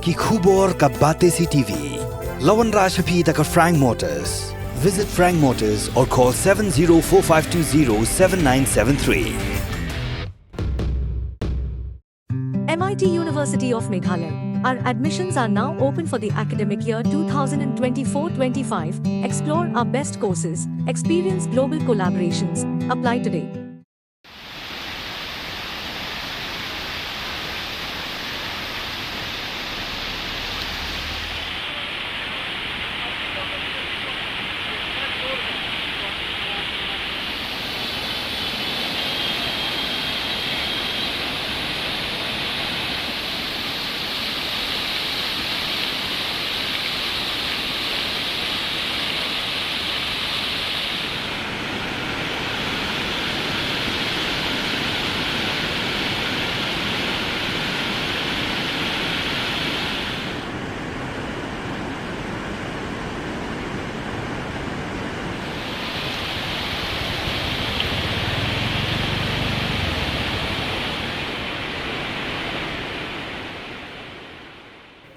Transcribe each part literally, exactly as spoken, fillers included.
Ki khubor ka Batesi TV. La wanrah sha phi da ka Frank Motors. Visit Frank Motors or call seven zero four five two zero seven nine seven three. M I T University of Meghalaya. Our admissions are now open for the academic year two thousand twenty-four twenty-five. Explore our best courses, experience global collaborations. Apply today.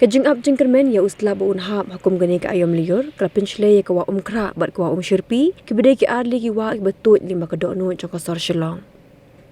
Ka jingap jingkyrmen ïa u slap ba un hap ha kum kane ka aïom lyiur ka la pynshlei ïa ka Wah Umkhrah bad ka Wah Umshyrpi, kiba dei ki artylli ki wah kiba tuid lyngba ka dohnud jong ka sor Shillong.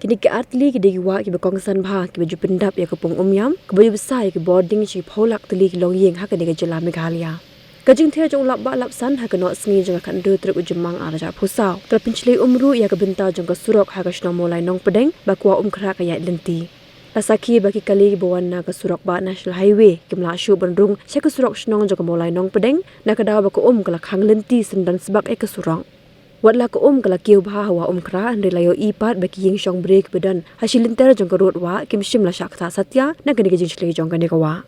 Kine ki artylli ki dei ki wah kiba kongsan bha, kiba ju pyndap ïa ka pung umïam, kiba ju bsa ïa ki bording sha ki phew lak tylli ki longïing ha kane ka jylla Meghalaya. Ka jingther jong u lap bah lap san ha ka Nohsngi jong ka khathynriew tarik u Jymmang arhajar arphew saw ka la pynshlei um ruh ïa ka bynta jong ka surok ha ka shnong Mawlai Nongpdeng, ba ka Wah Umkhrah ka ïaid lynti. La sakhi ba ki kali ba wan na ka surok bah National Highway kim lah shuh ban rung sha ka surok shnong jong ka Mawlai Nongpdeng, na ka daw ba ka um ka la khang lynti syndon sbak ïa ka surok. Wat la ka um ka la kiew bha ha Wah Umkhrah, hynrei la ïohi pat ba ki ïing shong bri kiba don ha shi lynter jong ka rud wah kim shym la shah ktah satia na kane ka jingshlei jong kane ka wah.